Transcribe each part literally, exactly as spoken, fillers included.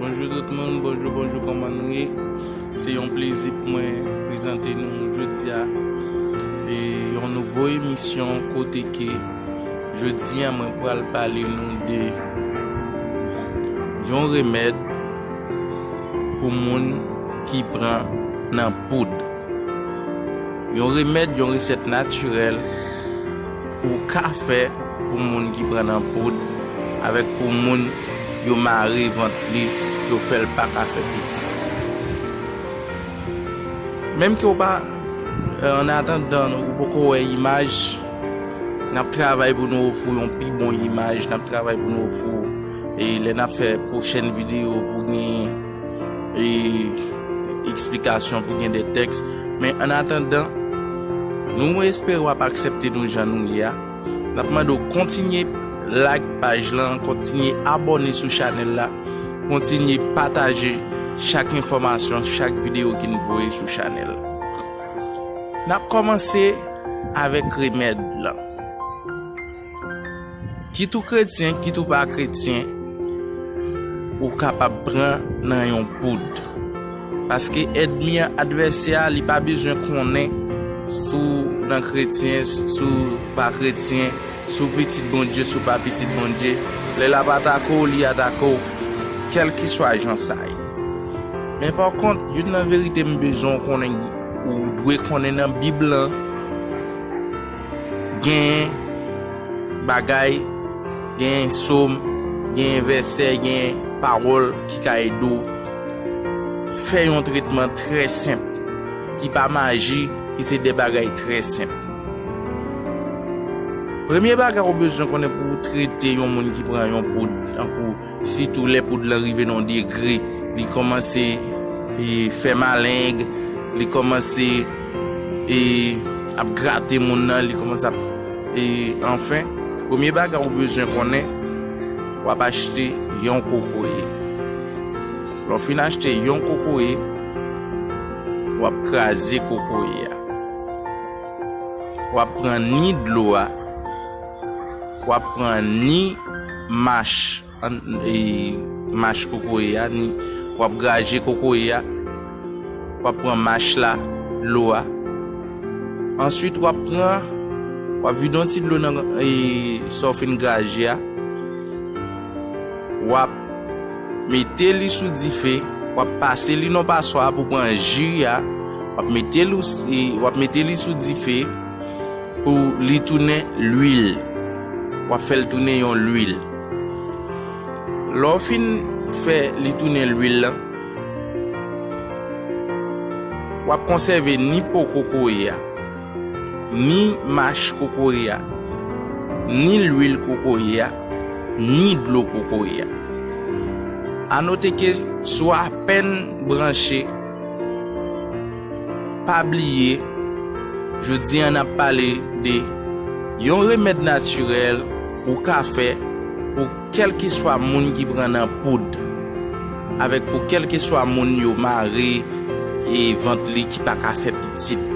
Bonjou tout moun, bonjou, bonjou, kòman nou ye? Se yon plezi pou mwen prezante nou jodi a e yon nouvo emisyon kote ke jodi a mwen pral pale nou de yon remèd pou moun ki pran nan poud. Yon remèd, yon resèt natirèl ou ka fè pou moun ki pran nan poud, avèk pou moun yo mare vant li, yo fè l pa ka fè pitit. Menm ke w pa, euh, an atandan, ou poko wè imaj, n ap travay pou nou ofri w yon pi bon imaj, n ap travay pou nou ofri w, e lè n ap fè pwochèn videyo pou gen e, eksplikasyon, pou gen de tèks. Men an atandan, nou espere w ap aksepte nou jan nou ye a. N ap mande w kontinye like paj lan, kontinye abòne sou chanèl la, kontinye pataje chak enfòmasyon, chak videyo ki n voye sou chanèl la. N ap kòmanse avèk remèd lan. Kit ou kretyen, kit ou pa kretyen, ou kapab pran nan yon poud. Paske ènmi an, advèsè a, li pa bezwen konnen si w nan kretyen, si w pa kretyen, si w pitit Bondye, si w pa pitit Bondye. Lè l ap atake w, li atake w, kèlkeswa jan sa ye. Men pa kont, youn nan verite m bezwen w konnen, ou dwe konnen nan Bib lan, gen bagay, gen sòm, gen vèsè, gen pawòl ki ka ede w fè yon tretman trè senp, ki pa maji, ki se de bagay trè senp. Premye bagay ou bezwen konnen pou w trete yon moun ki pran yon poud, tankou sitou lè poud lan rive nan yon degre, li kòmanse, e, fè maleng, li kòmanse, e, ap grate moun nan, li kòmanse ap, e, anfen, premye bagay ou bezwen konnen, w ap achte yon kokoye. Lè w fin achte yon kokoye, w ap kraze kokoye a. W ap pran ni dlo a, w ap pran ni mach, an, e, mach kokoye a, ni, w ap graje kokoye a, w ap pran mach la, dlo a. Answit, w ap pran, w ap vide yon ti dlo nan, e, sa w fin graje a. W ap mete li sou dife, w ap pase li nan paswa pou pran ji a, w ap mete li, w ap mete li sou dife pou li tounen lwil. W ap fè l tounen yon lwil. Lè w fin fè li tounen lwil lan, w ap konsève ni po kokoye a, ni mach kokoye a, ni lwil kokoye a, ni dlo kokoye a. A note ke si w apèn branche, pa bliye, jodi a n ap pale de yon remèd natirèl ou ka fè pou kèlkeswa moun ki pran nan poud, avèk pou kèlkeswa moun yo mare e vant li ki pa ka fè pitit.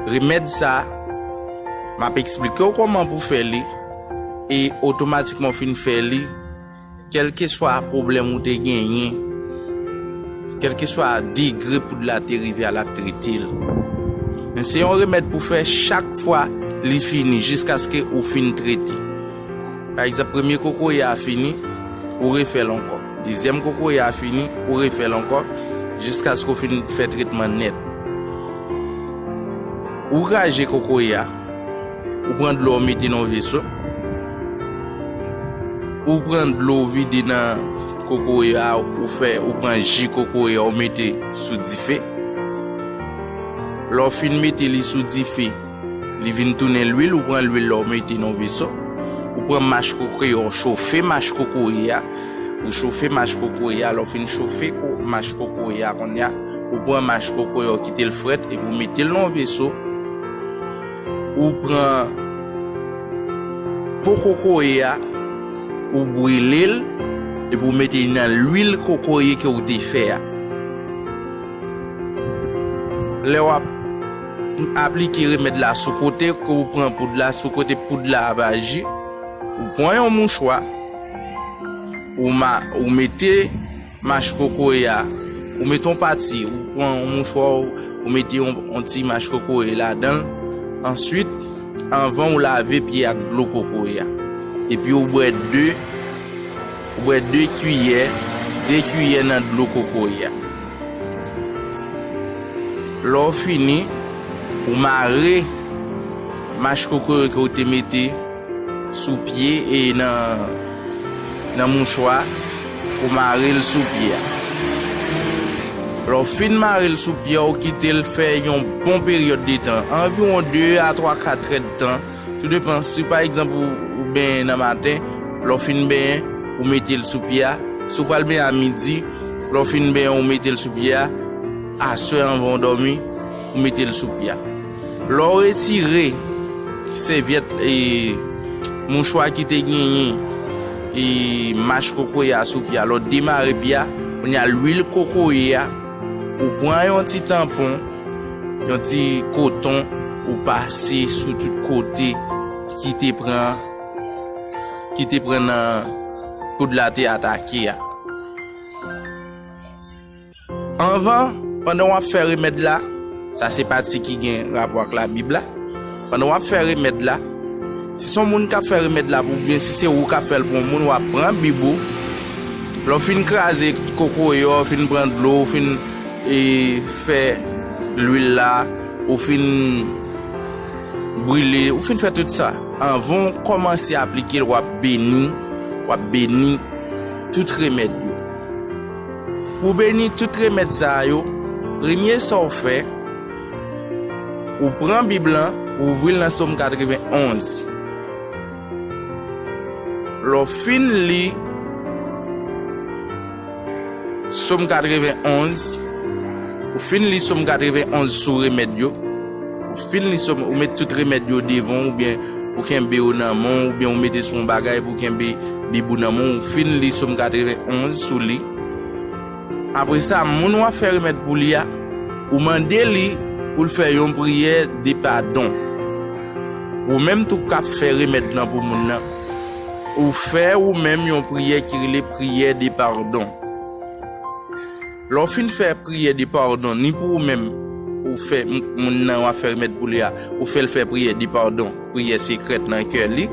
Remèd sa, m ap eksplike w kòman pou fè li, e otomatikman w fin fè li, kèlkeswa pwoblèm ou te genyen, kèlkeswa degre poud la te rive a, l ap trete l. Men se yon remèd pou fè chak fwa li fini, jiskaske ou fin trete. Pa egzanp, premye kokoye a fini, ou refè l ankò. Dezyèm kokoye a fini, ou refè l ankò, jiskaske w fin fè tretman nèt. Ou graje kokoye a, ou pran dlo a, ou mete nan yon veso. Ou pran dlo, ou vide nan kokoye a, ou fè, ou pran ji kokoye a, ou mete sou dife. Lè w fin mete li sou dife, li vin tounen lwil, ou pran lwil la, ou mete nan yon veso. Ou pran mach kokoye a, ou chofe mach kokoye a. Ou chofe mach kokoye a, lè w fin chofe ko-, mach kokoye a kounye a, ou pran mach kokoye a, ou kite l frèt, epi ou mete l nan yon veso. Ou pran po kokoye a, ou brile l, epi ou mete li nan lwil kokoye ke ou te fè a. Lè w ap aplike remèd la sou kote ke ou pran poud la, sou kote poud la ap aji, ou pran yon mouchwa, Ou, ma, ou mete mach kokoye a, ou mete yon pati, ou pran yon mouchwa, ou, ou mete yon, yon ti mach kokoye ladan l. Answit, anvan ou lave pye ak dlo kokoye a. Epi ou bwè de, ou bwè de kiyè, de kiyè nan dlo kokoye a. Lè w fini, ou mare mach kokoye ke w te mete sou pye e nan, nan mouchwa, ou mare l sou pye a. Lè w fin mare l sou pye a, ou kite l fè yon bon peryòd de tan, anviwon de a twa katrèdtan. Tou depan, si pa egzanp ou, ou benyen nan maten, lè w fin benyen, ou mete l sou pye a. Si w pral benyen a midi, lè w fin benyen, ou mete l sou pye a. Aswè anvan w dòmi, ou mete l sou pye a. Lè w retire sèvyèt e mouchwa ki te genyen e mach kokoye a sou pye a, lè w demare pye a, kounye a lwil kokoye a, ou pran yon ti tanpon, yon ti koton, ou pase sou tout kote ki te pran, ki te pran nan koud la te atake a. Anvan, pandan w ap fè remèd la, sa se pati ki gen rapò ak Labib la. Pandan w ap fè remèd la, si se yon moun k ap fè remèd la pou ou, oubyen si se ou k ap fè l pou yon moun, w ap pran Bib ou. Lè w fin kraze kokoye a, w fin pran dlo, w fin, e, fè lwil la, ou fin brile, ou fin fè tout sa. Anvan w kòmanse aplike l, w ap beni, w ap beni tout remèd yo. Pou w beni tout remèd sa yo, premye sa w fè, ou pran Bib lan, ou ouvri l nan Sòm katrevenn onz. Lè w fin li Sòm katrevenn onz, ou fin li Sòm katrevenn onz sou remèd yo, ou fin li Sòm, ou met tout remèd yo devan w, oubyen ou kenbe yo nan men w, oubyen ou mete sou yon bagay pou w kenbe Bib ou nan men w, ou fin li Sòm katrevenn onz sou li. Apre sa, moun w ap fè remèd pou li a, ou mande li pou l fè yon priyè de padon. Ou menm tou k ap fè remèd lan pou moun nan, ou fè ou menm yon priyè ki rele priyè de padon. Lè w fin fè priyè de padon, ni pou ou menm, ou fè m-, moun nan w ap fè remèd pou li a, ou fè l fè priyè de padon, priyè sekrèt nan kè li.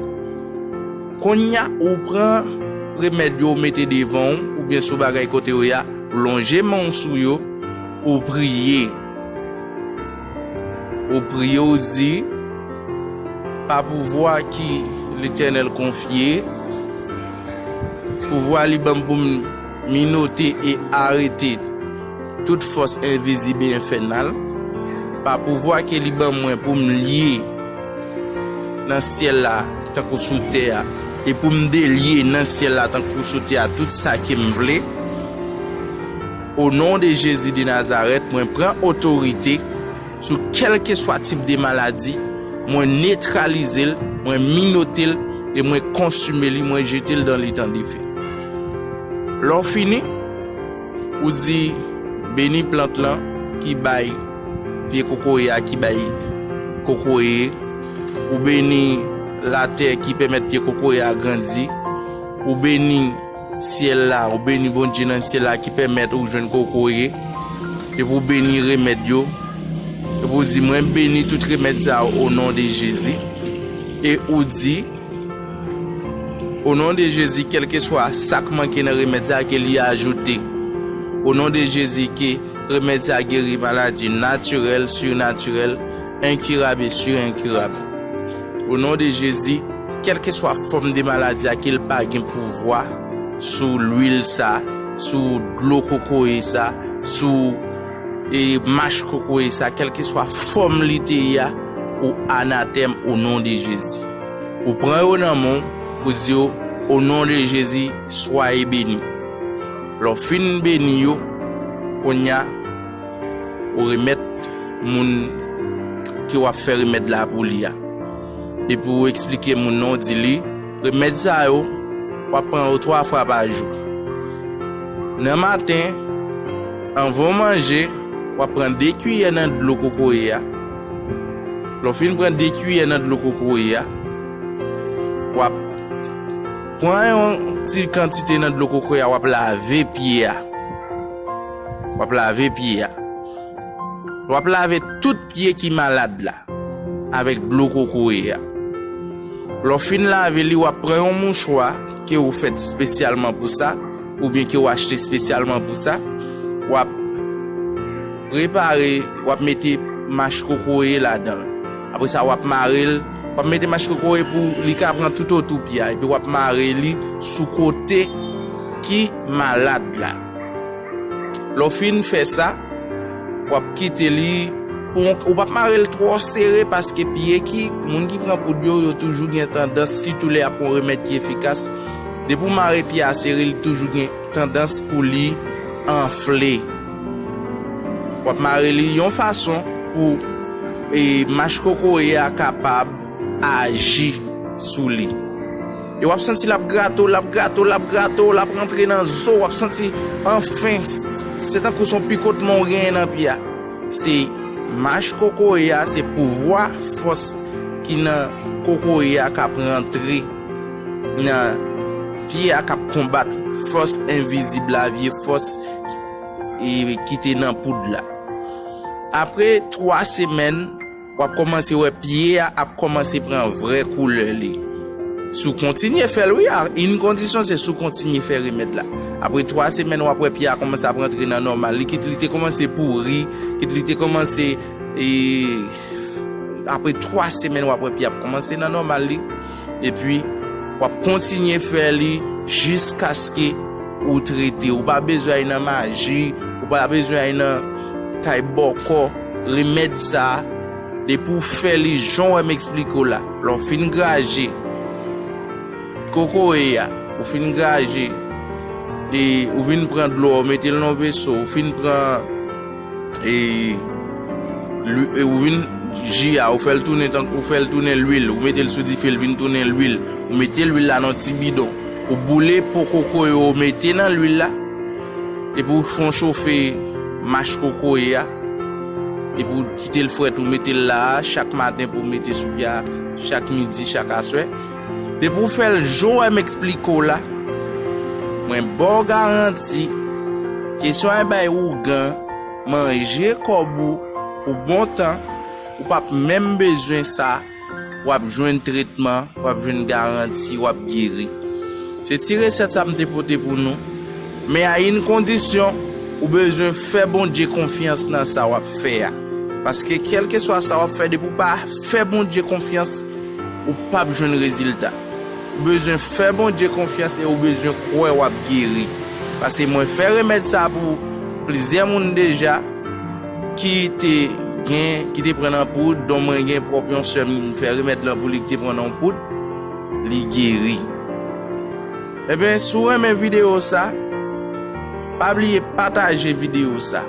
Kounye a, ou pran remèd yo, ou mete devan w, oubyen sou bagay kote yo ye a, ou lonje men w sou yo, ou priye. Ou priye, ou di, pa pouvwa ki Letènèl konfye, pouvwa li ban m pou m minote e arete tout fòs envizib e enfènal, pa pouvwa ke li ban mwen pou m lye nan syèl la tankou sou tè a, e pou m delye nan syèl la tankou sou tè a tout sa ke m vle. O non de Jezi de Nazarèt, mwen pran otorite sou kèlkeswa tip de maladi, mwen netralize l, mwen minote l, e mwen konsime li, mwen jete l dans l'étang de feu. Lè w fini, ou di, beni plant lan ki bay pye kokoye a, ki bay kokoye, ou beni latè ki pèmèt pye kokoye a grandi, ou beni syèl la, ou beni Bondye nan syèl la ki pèmèt ou jwenn kokoye, epi ou beni remèd yo, epi ou di, mwen beni tout remèd sa yo o non de Jezi, e ou di, o non de Jezi, kèlkeswa sa k manke nan remèd sa, ke li ajoute. O non de Jezi, ke remèd sa geri maladi natirèl, sirnatirèl, enkirab e sirinkirab. O non de Jezi, kèlkeswa fòm de maladi a, ke l pa gen pouvwa sou lwil sa, sou dlo kokoye sa, sou, e, mach kokoye sa, kèlkeswa fòm li te ye a, ou anatèm o non de Jezi. Ou pran yo nan men w, ou di yo, o non de Jezi, soyez beni. Lè w fin beni yo, kounye a, ou remèt moun ke w ap fè remèd la pou li a. Epi ou eksplike moun nan, ou di li, remèd sa yo, w ap pran yo twa fwa pa jou. Nan maten, anvan w manje, w ap pran de kiyè nan dlo kokoye a. Lè w fin pran de kiyè nan dlo kokoye a, w ap Pran yon ti kantite nan dlo kokoye a, w ap lave pye a. W ap lave pye a. W ap lave tout pye ki malad la avèk dlo kokoye a. Lè w fin lave li, w ap pran yon mouchwa ke w fè espesyalman pou sa, oubyen ke w achte espesyalman pou sa. W ap prepare, w ap mete mach kokoye ladan l. Apre sa, w ap mare l, w ap mete mach kokoye pou li ka pran toutotou pye a, epi w ap mare li sou kote ki malad la. Lè w fin fè sa, w ap kite li pou yon, ou p ap mare l twò sere, paske pye ki, moun ki pran poud yo, yo toujou gen tandans, sitou lè y ap pran yon remèd ki efikas, depi w mare pye a sere, li toujou gen tandans pou li anfle. W ap mare li yon fason pou, e, mach kokoye a kapab aji sou li. E w ap santi l ap grate w, l ap grate w, l ap grate w, l ap rantre nan zo, w ap santi, anfen, s-, se tankou se yon pikotman w genyen nan pye a. Se mach kokoye a, se pouvwa fòs ki nan kokoye a k ap rantre nan pye a, k ap konbat fòs envizib la, vye fòs, e, ki te nan poud la. Apre twa semèn, w ap kòmanse wè pye a ap kòmanse pran vrè koulè li. Si w kontinye fè l, wi, a, yon kondisyon, se si w kontinye fè remèd la. Apre twa semèn, w ap wè pye a kòmanse ap rantre nan nòmal li, kit li te kòmanse pouri, kit li te kòmanse, e, apre twa semèn, w ap wè pye ap kòmanse nan nòmal li. Epi, w ap kontinye fè li jiskaske ou trete. Ou pa bezwen al nan maji, ou pa bezwen al nan kay bòkò. Remèd sa a, depi w fè li jan w wè m eksplike w la, lè w fin graje kokoye a, ou fin graje, e ou vin pran dlo a, ou mete l nan veso, ou fin pran, e, lwi-, e ou vin ji a, ou fè l tounen tank, ou fè l tounen lwil, ou mete l sou dife, l vin tounen lwil, ou mete lwil la nan ti bidon, ou boule po kokoye, ou mete nan lwil la, epi w fè w chofe mach kokoye a, epi w kite l frèt, ou mete l la a, chak maten pou w mete sou pye a, chak midi, chak aswè. Depi w fè l jan w wè m eksplike w la, mwen ba w garanti, kesyon al bay ougan, manje kòb ou pou bon tan, ou p ap menm bezwen sa, w ap jwenn tretman, w ap jwenn garanti, w ap geri. Se ti resèt sa m te pote pou nou. Men a yon kondisyon, ou bezwen fè Bondye konfyans nan sa w ap fè a. Paske kèlkeswa sa w ap fè, depi w pa fè Bondye konfyans, ou p ap jwenn rezilta. Ou bezwen fè Bondye konfyans e ou bezwen kwè w ap geri. Paske mwen fè remèd sa pou plizyè moun deja ki te gen, ki te pran nan poud, don mwen gen pwòp yon sè m fè remèd lan pou li ki te pran nan poud, li geri. Ebyen, si w renmen videyo sa, pa bliye pataje videyo sa.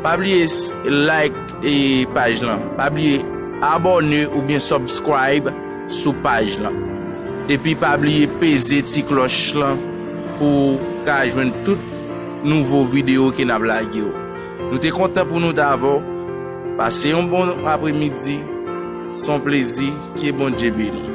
Pa bliye s-, like, e, paj lan. Pa bliye abòne oubyen subscribe sou paj lan. Epi pa bliye peze ti klòch lan pou w ka jwenn tout nouvo videyo ke n ap lage yo. Nou te kontan pou nou t avè w. Pase yon bon apremidi. Se yon plezi. Ke Bondye beni w.